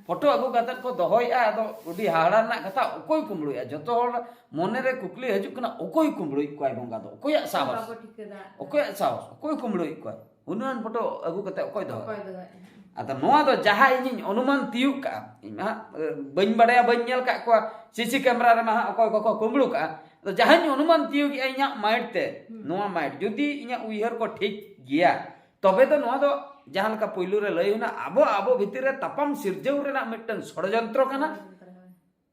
ᱯᱷᱳᱴᱳ ᱟᱹᱜᱩ ᱠᱟᱛᱮ ᱠᱚ ᱫᱚᱦᱚᱭᱮᱫᱼᱟ᱾ ᱟᱫᱚ ᱟᱹᱰᱤ ᱦᱟᱦᱟᱲᱟ ᱨᱮᱱᱟᱜ ᱠᱟᱛᱷᱟ, ᱚᱠᱚᱭ ᱠᱩᱢᱵᱽᱲᱩᱭᱮᱫᱼᱟ? ᱡᱷᱚᱛᱚ ᱦᱚᱲ ᱢᱚᱱᱮᱨᱮ ᱠᱩᱠᱞᱤ ᱦᱤᱡᱩᱜ ᱠᱟᱱᱟ, ᱚᱠᱚᱭ ᱠᱩᱢᱵᱽᱲᱩᱭᱮᱫ ᱠᱚᱣᱟᱭ ᱵᱚᱸᱜᱟ ᱫᱚ? ᱚᱠᱚᱭᱟᱜ ᱥᱟᱦᱚᱥ? ᱵᱟᱵᱚ ᱴᱷᱤᱠᱟᱹ ᱫᱟᱲᱮᱭᱟᱜ ᱠᱟᱱᱟ᱾ ᱚᱠᱚᱭᱟᱜ ᱥᱟᱦᱚᱥ? ᱚᱠᱚᱭ ᱠᱩᱢᱵᱽᱲᱩᱭᱮᱫ ᱠᱚᱣᱟᱭ? ᱦᱩᱱᱟᱹᱝ ᱯᱷᱳᱴᱳ ᱟᱹᱜᱩ ᱠᱟᱛᱮ ᱚᱠᱚᱭ ᱫᱚᱦᱚᱭ? ᱚᱠᱚᱭ ᱫᱚᱦᱚᱭ? ᱟᱫᱚ ᱱᱚᱣᱟ ᱫᱚ ᱡᱟᱦᱟᱸ ᱤᱧᱤᱧ ᱚᱱᱩᱢᱟᱱ ᱛᱤᱭᱩᱜ ᱠᱟᱜᱼᱟ, ᱤᱧ ᱢᱟ ᱦᱟᱸᱜ, ᱮ, ᱵᱟᱹᱧ ᱵᱟᱲᱟᱭᱟ, ᱵᱟᱹᱧ ᱧᱮᱞ ᱠᱟᱜ ᱠᱚᱣᱟ ᱥᱤᱥᱤ ᱠᱮᱢᱮᱨᱟ ᱨᱮᱢᱟ ᱦᱟᱸᱜ ᱚᱠᱚᱭ ᱠᱚᱠᱚ ᱠᱩᱢᱵᱽᱲᱩ ᱠᱟᱜᱼᱟ᱾ ᱟᱫᱚ ᱡᱟᱦᱟᱸᱧ ᱚᱱᱩᱢᱟᱱ ᱛᱤᱭᱩᱜᱮᱜᱼᱟ ᱤᱧᱟᱹᱜ ᱢᱟᱭᱤᱱᱰ ᱛᱮ, ᱦᱩᱸ᱾ ᱱᱚᱣᱟ ᱢᱟᱭᱤᱱᱰ ᱡᱩᱫᱤ ᱤᱧᱟᱹᱜ ᱩᱭᱦᱟᱹᱨ ᱠᱚ ᱴᱷᱤᱠ ᱜᱮᱭᱟ, ᱛᱚᱵᱮ ᱫᱚ ᱱᱚᱣᱟ ᱫᱚ ᱡᱟᱦᱟᱸ ᱞᱮᱠᱟ ᱯᱩᱭᱞᱩ ᱨᱮ ᱞᱟᱹᱭ ᱦᱩᱭᱱᱟ, ᱟᱵᱚ ᱟᱵᱚ ᱵᱷᱤᱛᱤᱨ ᱨᱮ ᱛᱟᱯᱟᱢ ᱥᱤᱨᱡᱟᱹᱣ ᱨᱮᱱᱟᱜ ᱢᱤᱫᱴᱟᱝ ᱥᱚᱲᱡᱚᱱᱛᱨᱚ ᱠᱟᱱᱟ᱾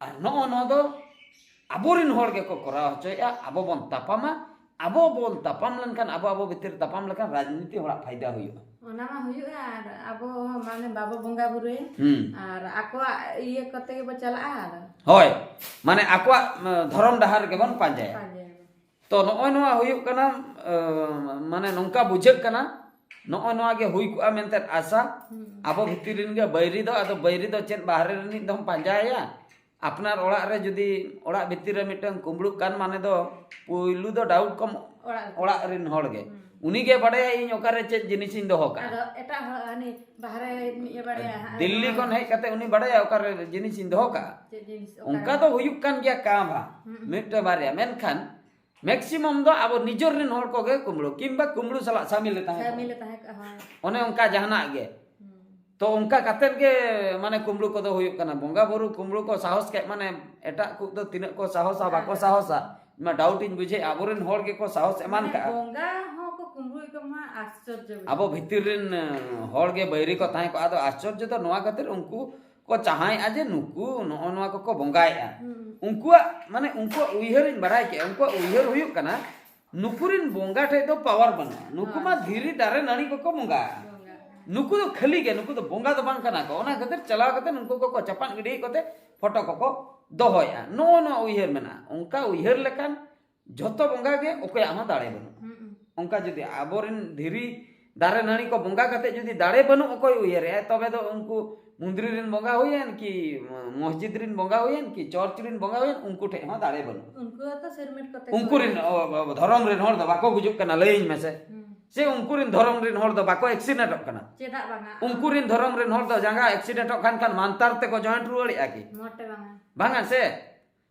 ᱟᱨ ᱱᱚᱜᱼᱚ ᱱᱚᱣᱟ ᱫᱚ ᱟᱵᱚᱨᱮᱱ ᱦᱚᱲ ᱜᱮᱠᱚ ᱠᱚᱨᱟᱣ ᱦᱚᱪᱚᱭᱮᱫᱼᱟ᱾ ᱟᱵᱚ ᱵᱚᱱ ᱛᱟᱯᱟᱢᱟ, ᱟᱵᱚ ᱵᱚᱱ ᱛᱟᱯᱟᱢ ᱞᱮᱱᱠᱷᱟᱱ, ᱟᱵᱚ ᱟᱵᱚ ᱵᱷᱤᱛᱤᱨ ᱛᱟᱯᱟᱢ ᱞᱮᱠᱷᱟᱱ ᱨᱟᱡᱽᱱᱤᱛᱤ ᱦᱚᱲᱟᱜ ᱯᱷᱟᱭᱫᱟ ᱦᱩᱭᱩᱜᱼᱟ᱾ ᱚᱱᱟ ᱢᱟ ᱦᱩᱭᱩᱜᱼᱟ, ᱟᱨ ᱟᱵᱚ ᱦᱚᱸ ᱢᱟᱱᱮ ᱵᱟᱵᱚ ᱵᱚᱸᱜᱟ ᱵᱩᱨᱩᱭᱟ, ᱦᱩᱸ᱾ ᱟᱨ ᱟᱠᱚᱣᱟᱜ ᱤᱭᱟᱹ ᱠᱚᱛᱮ ᱜᱮᱵᱚ ᱪᱟᱞᱟᱜᱼᱟ᱾ ᱟᱨ ᱦᱳᱭ, ᱢᱟᱱᱮ ᱟᱠᱚᱣᱟᱜ, ᱩᱢ, ᱫᱷᱚᱨᱚᱢ ᱰᱟᱦᱟᱨ ᱜᱮᱵᱚᱱ ᱯᱟᱸᱡᱟᱭᱟ᱾ ᱯᱟᱸᱡᱟᱭᱟᱵᱚ᱾ ᱛᱚ ᱱᱚᱜᱼᱚᱭ ᱱᱚᱣᱟ ᱦᱩᱭᱩᱜ ᱠᱟᱱᱟ, ᱟᱸ, ᱢᱟᱱᱮ ᱱᱚᱝᱠᱟ ᱵᱩᱡᱷᱟᱹᱜ ᱠᱟᱱᱟ, ᱱᱚᱜᱼᱚᱭ ᱱᱚᱣᱟ ᱜᱮ ᱦᱩᱭ ᱠᱚᱜᱼᱟ ᱢᱮᱱᱛᱮ ᱟᱥᱟ᱾ ᱦᱩᱸ᱾ ᱟᱵᱚ ᱵᱷᱤᱛᱤᱨ ᱨᱮᱱ ᱜᱮ ᱵᱟᱹᱭᱨᱤ ᱫᱚ, ᱟᱫᱚ ᱵᱟᱹᱭᱨᱤ ᱫᱚ ᱪᱮᱫ ᱵᱟᱦᱨᱮ ᱨᱤᱱᱤᱡ ᱫᱚᱢ ᱯᱟᱸᱡᱟᱭᱟ? ᱟᱯᱱᱟᱨ ᱚᱲᱟᱜ ᱨᱮ ᱡᱩᱫᱤ ᱚᱲᱟᱜ ᱵᱷᱤᱛᱤᱨ ᱨᱮ ᱢᱤᱫᱴᱟᱝ ᱠᱩᱢᱵᱽᱲᱩᱜ ᱠᱟᱱ ᱢᱟᱱᱮ ᱫᱚ ᱯᱩᱭᱞᱩ ᱫᱚ ᱰᱟᱣᱩᱴ ᱠᱚᱢ ᱚᱲᱟᱜ ᱨᱮ᱾ ᱚᱲᱟᱜ ᱨᱮᱱ ᱦᱚᱲ ᱜᱮ᱾ ᱦᱩᱸ᱾ ᱩᱱᱤ ᱜᱮ ᱵᱟᱰᱟᱭᱟ ᱤᱧ ᱚᱠᱟᱨᱮ ᱪᱮᱫ ᱡᱤᱱᱤᱥᱤᱧ ᱫᱚᱦᱚ ᱠᱟᱜᱼᱟ᱾ ᱟᱫᱚ ᱮᱴᱟᱜ ᱦᱚᱲ ᱦᱟᱹᱱᱤ ᱵᱟᱦᱨᱮ ᱨᱤᱱᱤᱡ ᱮ ᱵᱟᱰᱟᱭᱟ ᱦᱟᱸᱜ, ᱫᱤᱞᱞᱤ ᱟᱫᱚ ᱠᱷᱚᱱ ᱦᱮᱡ ᱠᱟᱛᱮ ᱩᱱᱤ ᱵᱟᱰᱟᱭᱟ ᱚᱠᱟᱨᱮ ᱡᱤᱱᱤᱥᱤᱧ ᱫᱚᱦᱚ ᱠᱟᱜᱼᱟ᱾ ᱪᱮᱫ ᱡᱤᱱᱤᱥ ᱚᱠᱟᱨᱮ? ᱚᱱᱠᱟ ᱫᱚ ᱦᱩᱭᱩᱜ ᱠᱟᱱ ᱜᱮᱭᱟ ᱠᱟᱸ ᱵᱷᱟ, ᱦᱩᱸ, ᱦᱩᱸ᱾ ᱢᱤᱫᱴᱟᱝ ᱵᱟᱨᱭᱟ, ᱢᱮᱱᱠᱷᱟᱱ ᱢᱮᱠᱥᱤᱢᱟᱢ ᱫᱚ ᱟᱵᱚ ᱱᱤᱡᱮᱨ ᱨᱮᱱ ᱦᱚᱲ ᱠᱚᱜᱮ ᱠᱩᱢᱵᱽᱲᱩ, ᱠᱤᱝᱵᱟ ᱠᱩᱢᱵᱽᱲᱩ ᱥᱟᱞᱟᱜ ᱥᱟᱢᱤᱞ ᱮ ᱛᱟᱦᱮᱸ ᱠᱚᱜᱼᱟ᱾ ᱥᱟᱢᱤᱞ ᱮ ᱛᱟᱦᱮᱸ ᱠᱚᱜᱼᱟ, ᱦᱳᱭ᱾ ᱚᱱᱮ ᱚᱱᱠᱟ ᱡᱟᱦᱟᱱᱟᱜ ᱜᱮ᱾ ᱦᱩᱸ᱾ ᱛᱚ ᱚᱱᱠᱟ ᱠᱟᱛᱮᱫ ᱜᱮ ᱢᱟᱱᱮ ᱠᱩᱢᱵᱽᱲᱩ ᱠᱚᱫᱚ ᱦᱩᱭᱩᱜ ᱠᱟᱱᱟ᱾ ᱵᱚᱸᱜᱟ ᱵᱩᱨᱩ ᱠᱩᱢᱵᱽᱲᱩ ᱠᱚ ᱥᱟᱦᱚᱥ ᱠᱮᱫ, ᱢᱟᱱᱮ ᱮᱴᱟᱜ ᱠᱚ ᱫᱚ ᱛᱤᱱᱟᱹᱜ ᱠᱚ ᱥᱟᱦᱚᱥᱟ, ᱵᱟᱠᱚ ᱦᱮᱸ᱾ ᱥᱟᱦᱚᱥᱟ, ᱤᱧ ᱢᱟ ᱰᱟᱣᱩᱴ ᱤᱧ ᱵᱩᱡᱷᱟᱹᱣᱮᱫᱼᱟ᱾ ᱟᱵᱚᱨᱮᱱ ᱦᱚᱲ ᱜᱮᱠᱚ ᱥᱟᱦᱚᱥ ᱮᱢᱟᱱ ᱢᱟᱱᱮ ᱠᱟᱜᱼᱟ᱾ ᱵᱚᱸᱜᱟ ᱦᱚᱸᱠᱚ ᱠᱩᱢᱵᱽᱲᱩᱭᱮᱫ ᱠᱚ ᱢᱟ, ᱟᱥᱪᱚᱨᱡᱚ ᱵᱩᱡᱷᱟᱹᱜ᱾ ᱟᱵᱚ ᱵᱷᱤᱛᱤᱨ ᱨᱮᱱ, ᱮᱸ, ᱦᱚᱲ ᱜᱮ ᱵᱟᱹᱭᱨᱤ ᱠᱚ ᱛᱟᱦᱮᱸ ᱠᱚᱜᱼᱟ᱾ ᱟᱫᱚ ᱟᱥᱪᱚᱨᱡᱚ ᱫᱚ ᱱᱚᱣᱟ ᱠᱷᱟᱹᱛᱤᱨ, ᱩᱱᱠᱩ ᱠᱚ ᱪᱟᱦᱟᱣᱮᱫᱼᱟ ᱡᱮ ᱱᱩᱠᱩ ᱱᱚᱜᱼᱚ ᱱᱚᱣᱟ ᱠᱚᱠᱚ ᱵᱚᱸᱜᱟᱭᱮᱫᱼᱟ᱾ ᱦᱩᱸ᱾ ᱩᱱᱠᱩᱣᱟᱜ, ᱢᱟᱱᱮ ᱩᱱᱠᱩᱣᱟᱜ ᱩᱭᱦᱟᱹᱨ ᱤᱧ ᱵᱟᱲᱟᱭ ᱠᱮᱫᱼᱟ, ᱩᱱᱠᱩᱣᱟᱜ ᱩᱭᱦᱟᱹᱨ ᱦᱩᱭᱩᱜ ᱠᱟᱱᱟ, ᱱᱩᱠᱩ ᱨᱮᱱ ᱵᱚᱸᱜᱟ ᱴᱷᱮᱡ ᱫᱚ ᱯᱟᱣᱟᱨ ᱵᱟᱹᱱᱩᱜᱼᱟ, ᱱᱩᱠᱩ ᱢᱟ ᱦᱳᱭ᱾ ᱫᱷᱤᱨᱤ ᱫᱟᱨᱮ ᱱᱟᱹᱲᱤ ᱠᱚᱠᱚ ᱵᱚᱸᱜᱟᱜᱼᱟ᱾ ᱵᱚᱸᱜᱟ᱾ ᱱᱩᱠᱩ ᱫᱚ ᱠᱷᱟᱹᱞᱤ ᱜᱮ, ᱱᱩᱠᱩ ᱫᱚ ᱵᱚᱸᱜᱟ ᱫᱚ ᱵᱟᱝ ᱠᱟᱱᱟ ᱠᱚ᱾ ᱚᱱᱟ ᱠᱷᱟᱹᱛᱤᱨ ᱪᱟᱞᱟᱣ ᱠᱟᱛᱮ ᱱᱩᱠᱩ ᱠᱚᱠᱚ ᱪᱟᱯᱟᱫ ᱜᱤᱰᱤᱭᱮᱫ ᱠᱚᱛᱮ ᱯᱷᱳᱴᱳ ᱠᱚᱠᱚ ᱫᱚᱦᱚᱭᱮᱫᱼᱟ᱾ ᱱᱚᱜᱼᱚ ᱱᱚᱣᱟ ᱩᱭᱦᱟᱹᱨ ᱢᱮᱱᱟᱜᱼᱟ᱾ ᱚᱱᱠᱟ ᱩᱭᱦᱟᱹᱨ ᱞᱮᱠᱷᱟᱱ ᱡᱷᱚᱛᱚ ᱵᱚᱸᱜᱟ ᱜᱮ ᱚᱠᱚᱭᱟᱜ ᱦᱚᱸ ᱫᱟᱲᱮ ᱵᱟᱹᱱᱩᱜᱼᱟ᱾ ᱦᱩᱸ᱾ ᱚᱱᱠᱟ ᱡᱩᱫᱤ ᱟᱵᱚᱨᱮᱱ ᱫᱷᱤᱨᱤ ᱫᱟᱨᱮ ᱱᱟᱹᱲᱤ ᱠᱚ ᱵᱚᱸᱜᱟ ᱠᱟᱛᱮ ᱡᱩᱫᱤ ᱫᱟᱲᱮ ᱵᱟᱹᱱᱩᱜ ᱚᱠᱚᱭ ᱩᱭᱦᱟᱹᱨᱮᱜᱼᱟᱭ, ᱛᱚᱵᱮ ᱫᱚ ᱩᱱᱠᱩ ᱢᱚᱱᱫᱤᱨ ᱨᱮᱱ ᱵᱚᱸᱜᱟ ᱦᱩᱭᱮᱱ ᱠᱤ ᱢᱚᱥᱡᱤᱫ ᱨᱮᱱ ᱵᱚᱸᱜᱟ ᱦᱩᱭᱮᱱ ᱠᱤ ᱪᱚᱨᱪ ᱨᱮᱱ ᱵᱚᱸᱜᱟ ᱦᱩᱭᱮᱱ, ᱩᱱᱠᱩ ᱴᱷᱮᱡ ᱦᱚᱸ ᱫᱟᱲᱮ ᱵᱟᱹᱱᱩᱜᱼᱟ᱾ ᱩᱱᱠᱩ ᱦᱚᱸᱛᱚ ᱥᱤᱨᱢᱤᱴ ᱠᱚᱛᱮ ᱠᱚ ᱩᱱᱠᱩ ᱨᱮᱱ ᱚ, ᱚ, ᱫᱷᱚᱨᱚᱢ ᱨᱮᱱ ᱦᱚᱲ ᱫᱚ ᱵᱟᱠᱚ ᱜᱩᱡᱩᱜ ᱠᱟᱱᱟ, ᱞᱟᱹᱭᱟᱹᱧ ᱢᱮᱥᱮ᱾ ᱦᱩᱸ᱾ ᱥᱮ ᱩᱱᱠᱩ ᱨᱮᱱ ᱫᱷᱚᱨᱚᱢ ᱨᱮᱱ ᱦᱚᱲ ᱫᱚ ᱵᱟᱠᱚ ᱮᱠᱥᱤᱰᱮᱱᱴᱚᱜ ᱠᱟᱱᱟ? ᱪᱮᱫᱟᱜ ᱵᱟᱝᱟ? ᱩᱱᱠᱩ ᱨᱮᱱ ᱫᱷᱚᱨᱚᱢ ᱨᱮᱱ ᱦᱚᱲ ᱫᱚ ᱡᱟᱸᱜᱟ ᱮᱠᱥᱤᱰᱮᱱᱴᱚᱜ ᱠᱷᱟᱱ ᱠᱷᱟᱱ ᱢᱟᱱᱛᱟᱨ ᱛᱮᱠᱚ ᱡᱚᱭᱮᱱᱴ ᱨᱩᱣᱟᱹᱲᱮᱜᱼᱟ ᱠᱤ? ᱢᱚᱴᱮ ᱵᱟᱝᱟ᱾ ᱵᱟᱝᱟ ᱥᱮ?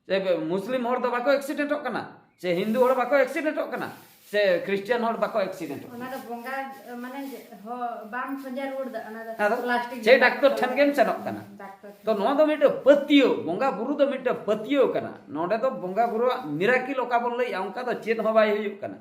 ᱥᱮ ᱢᱩᱥᱞᱤᱢ ᱦᱚᱲ ᱫᱚ ᱵᱟᱠᱚ ᱮᱠᱥᱤᱰᱮᱱᱴᱚᱜ ᱠᱟᱱᱟ, ᱥᱮ ᱦᱤᱱᱫᱩ ᱦᱚᱲ ᱵᱟᱠᱚ ᱮᱠᱥᱤᱰᱮᱱᱴᱚᱜ ᱠᱟᱱᱟ, ᱥᱮ ᱠᱷᱨᱤᱥᱴᱤᱭᱟᱱ ᱦᱚᱲ ᱵᱟᱠᱚ ᱮᱠᱥᱤᱰᱮᱱᱴᱚᱜ ᱠᱟᱱᱟ? ᱚᱱᱟ ᱫᱚ ᱵᱚᱸᱜᱟ ᱢᱟᱱᱮ ᱦᱚ ᱵᱟᱝ ᱠᱷᱚᱸᱡᱟ ᱨᱩᱣᱟᱹᱲ ᱫᱚ, ᱚᱱᱟ ᱫᱚ ᱟᱫᱚ ᱯᱞᱟᱥᱴᱤᱠ ᱪᱮ ᱰᱟᱠᱛᱚᱨ ᱴᱷᱮᱱ ᱜᱮᱢ ᱥᱮᱱᱚᱜ ᱠᱟᱱᱟ᱾ ᱰᱟᱠᱛᱚᱨ ᱴᱷᱮᱱ᱾ ᱛᱚ ᱱᱚᱣᱟ ᱫᱚ ᱢᱤᱫᱴᱮᱱ ᱯᱟᱹᱛᱭᱟᱹᱣ, ᱵᱚᱸᱜᱟ ᱵᱩᱨᱩ ᱫᱚ ᱢᱤᱫᱴᱮᱱ ᱯᱟᱹᱛᱭᱟᱹᱣ ᱠᱟᱱᱟ᱾ ᱱᱚᱰᱮ ᱫᱚ ᱵᱚᱸᱜᱟ ᱵᱩᱨᱩᱣᱟᱜ ᱢᱤᱨᱟᱠᱤᱞ ᱚᱠᱟ ᱵᱚᱱ ᱞᱟᱹᱭᱮᱜᱼᱟ, ᱚᱱᱠᱟ ᱫᱚ ᱪᱮᱫ ᱦᱚᱸ ᱵᱟᱭ ᱦᱩᱭᱩᱜ ᱠᱟᱱᱟ᱾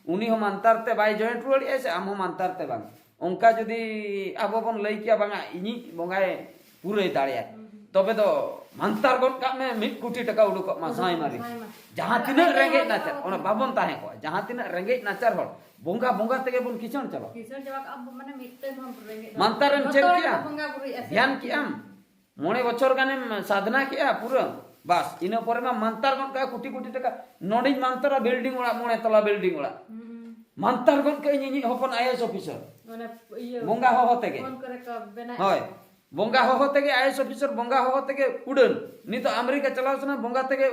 ᱩᱱᱤ ᱦᱚᱸ ᱢᱟᱱᱛᱟᱨ ᱛᱮ ᱵᱟᱭ ᱡᱚᱭᱮᱱᱴ ᱨᱩᱣᱟᱹᱲᱮᱜᱼᱟ, ᱥᱮ ᱟᱢ ᱦᱚᱸ ᱢᱟᱱᱛᱟᱨ ᱛᱮ ᱵᱟᱝ᱾ ᱚᱱᱠᱟ ᱡᱩᱫᱤ ᱟᱵᱚ ᱵᱚᱱ ᱞᱟᱹᱭ ᱠᱮᱭᱟ, ᱵᱟᱝᱟ ᱤᱧᱤᱡ ᱵᱚᱸᱜᱟᱭ ᱯᱩᱨᱟᱹᱭ ᱫᱟᱲᱮᱭᱟᱜ, ᱛᱚᱵᱮ ᱫᱚ ᱢᱟᱱᱛᱟᱨ ᱜᱚᱫ ᱠᱟᱜ ᱢᱮ, ᱢᱤᱫ ᱠᱳᱴᱤ ᱴᱟᱠᱟ ᱩᱰᱩᱠᱚᱜ ᱢᱟ ᱥᱟᱭ ᱢᱟᱨᱤ᱾ ᱥᱟᱭ ᱢᱟ᱾ ᱡᱟᱦᱟᱸ ᱛᱤᱱᱟᱹᱜ ᱨᱮᱸᱜᱮᱡ ᱱᱟᱪᱟᱨ, ᱚᱱᱟ ᱵᱟᱵᱚᱱ ᱛᱟᱦᱮᱸ ᱠᱚᱜᱼᱟ, ᱡᱟᱦᱟᱸ ᱛᱤᱱᱟᱹᱜ ᱨᱮᱸᱜᱮᱡ ᱱᱟᱪᱟᱨ ᱦᱚᱲ ᱵᱚᱸᱜᱟ ᱵᱚᱸᱜᱟ ᱛᱮᱜᱮ ᱵᱚᱱ ᱠᱤᱥᱟᱹᱬ ᱪᱟᱵᱟ᱾ ᱠᱤᱥᱟᱹᱬ ᱪᱟᱵᱟ ᱠᱟᱜᱼᱟ ᱵᱚ, ᱢᱟᱱᱮ ᱢᱤᱫᱴᱟᱹᱝ ᱦᱚᱸ ᱨᱮᱸᱜᱮᱡ ᱵᱟᱝ᱾ ᱢᱟᱱᱛᱟᱨ ᱮᱢ ᱡᱚᱛᱚ ᱪᱮᱫ ᱦᱚᱲ ᱠᱮᱜᱼᱟ? ᱠᱚ ᱵᱚᱸᱜᱟ ᱵᱩᱨᱩᱭᱮᱫᱼᱟ ᱥᱮ? ᱫᱷᱮᱭᱟᱱ ᱠᱮᱜᱼᱟᱢ? ᱢᱚᱬᱮ ᱵᱚᱪᱷᱚᱨ ᱜᱟᱱᱮᱢ ᱥᱟᱫᱷᱱᱟ ᱠᱮᱜᱼᱟ ᱯᱩᱨᱟᱹ, ᱵᱟᱥ, ᱤᱱᱟᱹ ᱯᱚᱨᱮ ᱢᱟ ᱢᱟᱱᱛᱟᱨ ᱜᱚᱫ ᱠᱟᱜᱼᱟ ᱠᱳᱴᱤ ᱠᱳᱴᱤ ᱴᱟᱠᱟ᱾ ᱱᱚᱰᱮᱧ ᱢᱟᱱᱛᱟᱨᱟ ᱵᱤᱞᱰᱤᱝ ᱚᱲᱟᱜ, ᱢᱚᱬᱮ ᱛᱚᱞᱟ ᱵᱤᱞᱰᱤᱝ ᱚᱲᱟᱜ᱾ ᱦᱩᱸ᱾ ᱢᱟᱱᱛᱟᱨ ᱜᱚᱫ ᱠᱟᱜ ᱤᱧ ᱤᱧᱤᱡ ᱦᱚᱯᱚᱱ ᱟᱭ ᱮ ᱮᱥ ᱚᱯᱷᱤᱥᱟᱨ᱾ ᱚᱱᱟ ᱤᱭᱟᱹ ᱵᱚᱸᱜᱟ ᱦᱚᱦᱚ ᱛᱮᱜᱮ᱾ ᱯᱷᱳᱱ ᱠᱚᱨᱮ ᱠᱚ ᱵᱮᱱᱟᱣ ᱦᱳᱭ, ᱵᱚᱸᱜᱟ ᱦᱚᱦᱚ ᱛᱮᱜᱮ ᱟᱭ ᱮ ᱮᱥ ᱚᱯᱷᱤᱥᱟᱨ, ᱵᱚᱸᱜᱟ ᱦᱚᱦᱚ ᱛᱮᱜᱮ ᱩᱰᱟᱹᱱ᱾ ᱱᱤᱛᱚᱜ ᱟᱢᱮᱨᱤᱠᱟ ᱪᱟᱞᱟᱣ ᱥᱟᱱᱟ, ᱵᱚᱸᱜᱟ ᱛᱮᱜᱮ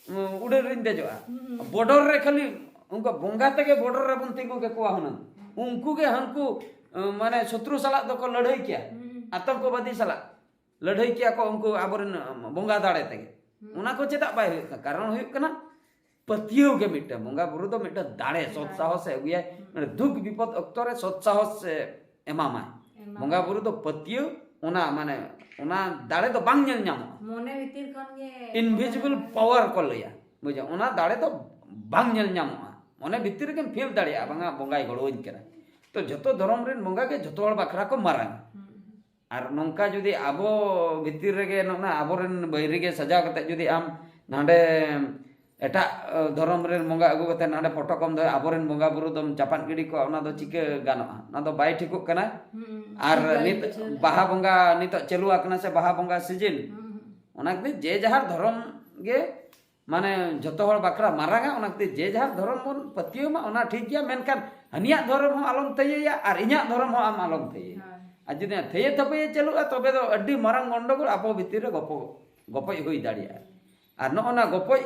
ᱩᱸ, ᱩᱰᱟᱹᱱ ᱨᱤᱧ ᱫᱮᱡᱚᱜᱼᱟ᱾ ᱵᱚᱰᱚᱨ ᱨᱮ ᱠᱷᱟᱹᱞᱤ ᱩᱱᱠᱩ ᱵᱚᱸᱜᱟ ᱛᱮᱜᱮ ᱵᱚᱰᱚᱨ ᱨᱮᱵᱚᱱ ᱛᱤᱸᱜᱩ ᱠᱟᱠᱚᱣᱟ ᱦᱩᱱᱟᱹᱝ᱾ ᱩᱱᱠᱩ ᱜᱮ ᱦᱟᱱᱠᱩ, ᱩᱸ, ᱢᱟᱱᱮ ᱥᱚᱛᱨᱩ ᱥᱟᱞᱟᱜ ᱫᱚᱠᱚ ᱞᱟᱹᱲᱦᱟᱹᱭ ᱠᱮᱭᱟ᱾ ᱟᱛᱚᱝᱠᱚᱵᱟᱫᱤ ᱥᱟᱞᱟᱜ ᱞᱟᱹᱲᱦᱟᱹᱭ ᱠᱮᱭᱟ ᱠᱚ ᱩᱱᱠᱩ ᱟᱵᱚᱨᱮᱱ, ᱩᱸ, ᱵᱚᱸᱜᱟ ᱫᱟᱲᱮ ᱛᱮᱜᱮ᱾ ᱚᱱᱟ ᱠᱚ ᱪᱮᱫᱟᱜ ᱵᱟᱭ ᱦᱩᱭᱩᱜ ᱠᱟᱱᱟ? ᱠᱟᱨᱚᱱ ᱦᱩᱭᱩᱜ ᱠᱟᱱᱟ ᱯᱟᱹᱛᱭᱟᱹᱣ ᱜᱮ ᱢᱤᱫᱴᱟᱝ, ᱵᱚᱸᱜᱟ ᱵᱩᱨᱩ ᱫᱚ ᱢᱤᱫᱴᱟᱝ ᱫᱟᱲᱮ, ᱥᱚᱛ ᱥᱟᱦᱚᱥ ᱮ ᱟᱹᱜᱩᱭᱟᱭ᱾ ᱢᱟᱱᱮ ᱫᱩᱠ ᱵᱤᱯᱚᱫ ᱚᱠᱛᱚ ᱨᱮ ᱥᱚᱛ ᱥᱟᱦᱚᱥ ᱮ ᱮᱢᱟᱢᱟᱭ᱾ ᱮᱢᱟᱢᱟᱭ᱾ ᱵᱚᱸᱜᱟ ᱵᱩᱨᱩ ᱫᱚ ᱯᱟᱹᱛᱭᱟᱹᱣ, ᱚᱱᱟ ᱢᱟᱱᱮ ᱚᱱᱟ ᱫᱟᱲᱮ ᱫᱚ ᱵᱟᱝ ᱧᱮᱞ ᱧᱟᱢᱚᱜᱼᱟ᱾ ᱢᱚᱱᱮ ᱵᱷᱤᱛᱤᱨ ᱠᱷᱚᱱ ᱜᱮ Invisible power ᱠᱚ ᱞᱟᱹᱭᱟ, ᱵᱩᱡᱷᱟᱹᱣ? ᱚᱱᱟ ᱫᱟᱲᱮ ᱫᱚ ᱵᱟᱝ ᱧᱮᱞ ᱧᱟᱢᱚᱜᱼᱟ᱾ ᱢᱚᱱᱮ ᱵᱷᱤᱛᱤᱨ ᱨᱮᱜᱮᱢ ᱯᱷᱤᱞ ᱫᱟᱲᱮᱭᱟᱜᱼᱟ, ᱵᱟᱝᱟ ᱵᱚᱸᱜᱟᱭ ᱜᱚᱲᱚᱣᱟᱹᱧ ᱠᱟᱱᱟ᱾ ᱛᱚ ᱡᱚᱛᱚ ᱫᱷᱚᱨᱚᱢ ᱨᱮᱱ ᱵᱚᱸᱜᱟ ᱜᱮ ᱡᱚᱛᱚ ᱦᱚᱲ ᱵᱟᱠᱷᱨᱟ ᱠᱚ ᱢᱟᱨᱟᱝᱟ᱾ ᱟᱨ ᱱᱚᱝᱠᱟ ᱡᱩᱫᱤ ᱟᱵᱚ ᱵᱷᱤᱛᱤᱨ ᱨᱮᱜᱮ ᱱᱚᱜᱼᱚ ᱱᱟ ᱟᱵᱚᱨᱮᱱ ᱵᱟᱹᱭᱨᱤ ᱜᱮ ᱥᱟᱡᱟᱣ ᱠᱟᱛᱮ ᱡᱩᱫᱤ ᱟᱢ ᱱᱟᱰᱮ ᱮᱴᱟᱜ, ᱮ, ᱫᱷᱚᱨᱚᱢ ᱨᱮᱱ ᱵᱚᱸᱜᱟ ᱟᱹᱜᱩ ᱠᱟᱛᱮ ᱱᱟᱰᱮ ᱯᱚᱴᱚᱠ ᱮᱢ ᱫᱚᱦᱚᱭᱟ, ᱟᱵᱚᱨᱮᱱ ᱵᱚᱸᱜᱟ ᱵᱩᱨᱩ ᱫᱚᱢ ᱪᱟᱯᱟᱫ ᱜᱤᱰᱤ ᱠᱚᱣᱟ, ᱚᱱᱟ ᱫᱚ ᱪᱤᱠᱟᱹ ᱜᱟᱱᱚᱜᱼᱟ? ᱚᱱᱟ ᱫᱚ ᱵᱟᱭ ᱴᱷᱤᱠᱚᱜ ᱠᱟᱱᱟ᱾ ᱦᱩᱸ, ᱟᱨ ᱴᱷᱤᱠ ᱵᱟᱭ ᱱᱤᱛ ᱵᱩᱡᱷᱟᱹᱣ ᱞᱮᱫᱟ᱾ ᱵᱟᱦᱟ ᱵᱚᱸᱜᱟ ᱱᱤᱛᱚᱜ ᱪᱟᱹᱞᱩ ᱟᱠᱟᱱᱟ ᱥᱮ ᱵᱟᱦᱟ ᱵᱚᱸᱜᱟ ᱥᱤᱡᱤᱱ, ᱦᱩᱸ, ᱦᱩᱸ᱾ ᱚᱱᱟ ᱠᱷᱟᱹᱛᱤᱨ ᱡᱮ ᱡᱟᱦᱟᱨ ᱫᱷᱚᱨᱚᱢ ᱜᱮ ᱢᱟᱱᱮ ᱡᱷᱚᱛᱚ ᱦᱚᱲ ᱵᱟᱠᱷᱨᱟ ᱢᱟᱨᱟᱝᱟ᱾ ᱚᱱᱟ ᱠᱷᱟᱹᱛᱤᱨ ᱡᱮ ᱡᱟᱦᱟᱨ ᱫᱷᱚᱨᱚᱢ ᱵᱚᱱ ᱯᱟᱹᱛᱭᱟᱹᱣ ᱢᱟ, ᱚᱱᱟ ᱴᱷᱤᱠ ᱜᱮᱭᱟ, ᱢᱮᱱᱠᱷᱟᱱ ᱦᱟᱹᱱᱤᱭᱟᱜ ᱫᱷᱚᱨᱚᱢ ᱦᱚᱸ ᱟᱞᱚᱢ ᱛᱷᱟᱹᱭᱟᱹᱭᱟ ᱟᱨ ᱤᱧᱟᱹᱜ ᱫᱷᱚᱨᱚᱢ ᱦᱚᱸ ᱟᱢ ᱟᱞᱚᱢ ᱛᱷᱟᱹᱭᱟᱹᱭᱟ᱾ ᱦᱳᱭ᱾ ᱟᱨ ᱡᱩᱫᱤ ᱛᱷᱟᱹᱭᱟᱹ ᱛᱷᱟᱹᱯᱟᱹᱭᱮ ᱪᱟᱹᱞᱩᱜᱼᱟ, ᱛᱚᱵᱮ ᱫᱚ ᱟᱹᱰᱤ ᱢᱟᱨᱟᱝ ᱜᱚᱱᱰᱚᱜᱳᱞ ᱟᱵᱚ ᱵᱷᱤᱛᱤᱨ ᱨᱮ ᱜᱚᱯᱚ ᱜᱚᱯᱚᱡ ᱦᱩᱭ ᱫᱟᱲᱮᱭᱟᱜᱼᱟ᱾ ᱟᱨ ᱱᱚᱜᱼᱚ ᱱᱟ ᱜᱚᱯᱚᱡ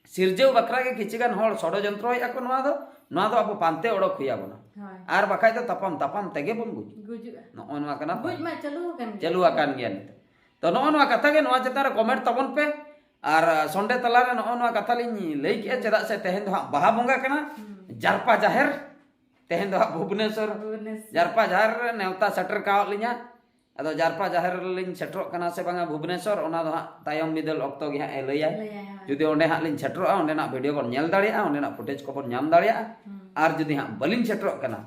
ᱥᱤᱨᱡᱟᱹᱣ ᱵᱟᱠᱷᱨᱟ ᱜᱮ ᱠᱤᱪᱷᱩ ᱜᱟᱱ ᱦᱚᱲ ᱥᱚᱲᱚᱡᱚᱱᱛᱨᱚᱭᱮᱫᱼᱟ ᱠᱚ᱾ ᱱᱚᱣᱟ ᱫᱚ ᱱᱚᱣᱟ ᱫᱚ ᱟᱵᱚ ᱯᱟᱱᱛᱮ ᱚᱰᱚᱠ ᱦᱩᱭ ᱟᱵᱚᱱᱟ, ᱦᱳᱭ᱾ ᱟᱨ ᱵᱟᱠᱷᱟᱡ ᱫᱚ ᱛᱟᱯᱟᱢ ᱛᱟᱯᱟᱢ ᱛᱮᱜᱮ ᱵᱚᱱ ᱜᱩᱡᱩᱜᱼᱟ᱾ ᱜᱩᱡᱩᱜᱼᱟ᱾ ᱱᱚᱜᱼᱚ ᱱᱚᱣᱟ ᱠᱟᱱᱟ ᱜᱩᱡ ᱢᱟ ᱪᱟᱹᱞᱩ ᱟᱠᱟᱱ ᱜᱮ᱾ ᱪᱟᱹᱞᱩ ᱟᱠᱟᱱ ᱜᱮᱭᱟ ᱱᱤᱛᱚᱜ᱾ ᱛᱚ ᱱᱚᱜᱼᱚ ᱱᱚᱣᱟ ᱠᱟᱛᱷᱟ ᱜᱮ ᱱᱚᱣᱟ ᱪᱮᱛᱟᱱ ᱨᱮ ᱠᱚᱢᱮᱱᱴ ᱛᱟᱵᱚᱱ ᱯᱮ᱾ ᱟᱨ ᱥᱚᱱᱰᱮ ᱛᱟᱞᱟᱨᱮ ᱱᱚᱜᱼᱚ ᱱᱚᱣᱟ ᱠᱟᱛᱷᱟ ᱞᱤᱧ ᱞᱟᱹᱭ ᱠᱮᱜᱼᱟ, ᱪᱮᱫᱟᱜ ᱥᱮ ᱛᱮᱦᱮᱧ ᱫᱚ ᱦᱟᱸᱜ ᱵᱟᱦᱟ ᱵᱚᱸᱜᱟ ᱠᱟᱱᱟ, ᱦᱩᱸ᱾ ᱡᱟᱨᱯᱟ ᱡᱟᱦᱮᱨ, ᱛᱮᱦᱮᱧ ᱫᱚ ᱦᱟᱸᱜ ᱵᱷᱩᱵᱽᱱᱮᱥᱚᱨ ᱵᱷᱩᱵᱽᱱᱮᱥᱚᱨ᱾ ᱡᱟᱨᱯᱟ ᱡᱟᱦᱮᱨ ᱨᱮ ᱱᱮᱣᱛᱟ ᱥᱮᱴᱮᱨ ᱠᱟᱣᱟᱫ ᱞᱤᱧᱟ᱾ ᱟᱫᱚ ᱡᱟᱨᱯᱟ ᱡᱟᱦᱮᱨ ᱨᱮᱞᱤᱧ ᱥᱮᱴᱮᱨᱚᱜ ᱠᱟᱱᱟ ᱥᱮ ᱵᱟᱝᱟ ᱵᱷᱩᱵᱽᱱᱮᱥᱚᱨ, ᱚᱱᱟ ᱫᱚ ᱦᱟᱸᱜ ᱛᱟᱭᱚᱢ ᱵᱤᱫᱟᱹᱞ ᱚᱠᱛᱚ ᱜᱮ ᱦᱟᱸᱜ ᱮ ᱞᱟᱹᱭᱟ᱾ ᱞᱟᱹᱭᱟᱭ ᱦᱟᱸᱜ᱾ ᱡᱩᱫᱤ ᱚᱸᱰᱮ ᱦᱟᱸᱜ ᱞᱤᱧ ᱥᱮᱴᱮᱨᱚᱜᱼᱟ, ᱚᱸᱰᱮᱱᱟᱜ ᱵᱷᱤᱰᱤᱭᱳ ᱵᱚᱱ ᱧᱮᱞ ᱫᱟᱲᱮᱭᱟᱜᱼᱟ, ᱚᱸᱰᱮᱱᱟᱜ ᱯᱷᱩᱴᱮᱡᱽ ᱠᱚᱵᱚᱱ ᱧᱟᱢ ᱫᱟᱲᱮᱭᱟᱜᱼᱟ᱾ ᱦᱩᱸ᱾ ᱟᱨ ᱡᱩᱫᱤ ᱦᱟᱸᱜ ᱵᱟᱹᱞᱤᱧ ᱥᱮᱴᱮᱨᱚᱜ ᱠᱟᱱᱟ,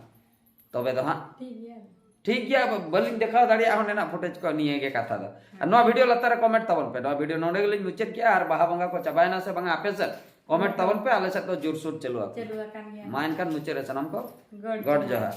ᱛᱚᱵᱮ ᱫᱚ ᱦᱟᱸᱜ ᱴᱷᱤᱠ ᱜᱮᱭᱟ᱾ ᱴᱷᱤᱠ ᱜᱮᱭᱟ, ᱵᱟᱹᱞᱤᱧ ᱫᱮᱠᱷᱟᱣ ᱫᱟᱲᱮᱭᱟᱜᱼᱟ ᱚᱸᱰᱮᱱᱟᱜ ᱯᱷᱩᱴᱮᱡᱽ ᱠᱚ᱾ ᱱᱤᱭᱟᱹ ᱜᱮ ᱠᱟᱛᱷᱟ ᱫᱚ᱾ ᱟᱨ ᱱᱚᱣᱟ ᱵᱷᱤᱰᱤᱭᱳ ᱞᱟᱛᱟᱨ ᱨᱮ ᱠᱚᱢᱮᱱᱴ ᱛᱟᱵᱚᱱ ᱯᱮ᱾ ᱱᱚᱣᱟ ᱵᱷᱤᱰᱤᱭᱳ ᱱᱚᱰᱮ ᱜᱮᱞᱤᱧ ᱢᱩᱪᱟᱹᱫ ᱠᱮᱜᱼᱟ᱾ ᱟᱨ ᱵᱟᱦᱟ ᱵᱚᱸᱜᱟ ᱠᱚ ᱪᱟᱵᱟᱭᱮᱱᱟ ᱥᱮ ᱵᱟᱝᱟ ᱟᱯᱮ ᱥᱮᱫ? ᱠᱚᱢᱮᱱᱴ ᱛᱟᱵᱚᱱ ᱯᱮ, ᱟᱞᱮ ᱥᱮᱫ ᱫᱚ ᱡᱳᱨᱥᱳᱨ ᱪᱟᱹᱞᱩ ᱟᱠᱟᱱᱟ᱾ ᱪᱟᱹᱞᱩ ᱟᱠᱟᱱ ᱜᱮᱭᱟ᱾ ᱢᱟ ᱮᱱᱠᱷᱟᱱ ᱢᱩᱪᱟᱹᱫ ᱨᱮ ᱥᱟᱱᱟᱢ ᱠᱚ ᱜᱚᱰ ᱜᱚᱰ ᱡᱚᱦᱟᱨ᱾ ᱡᱚᱦᱟᱨ᱾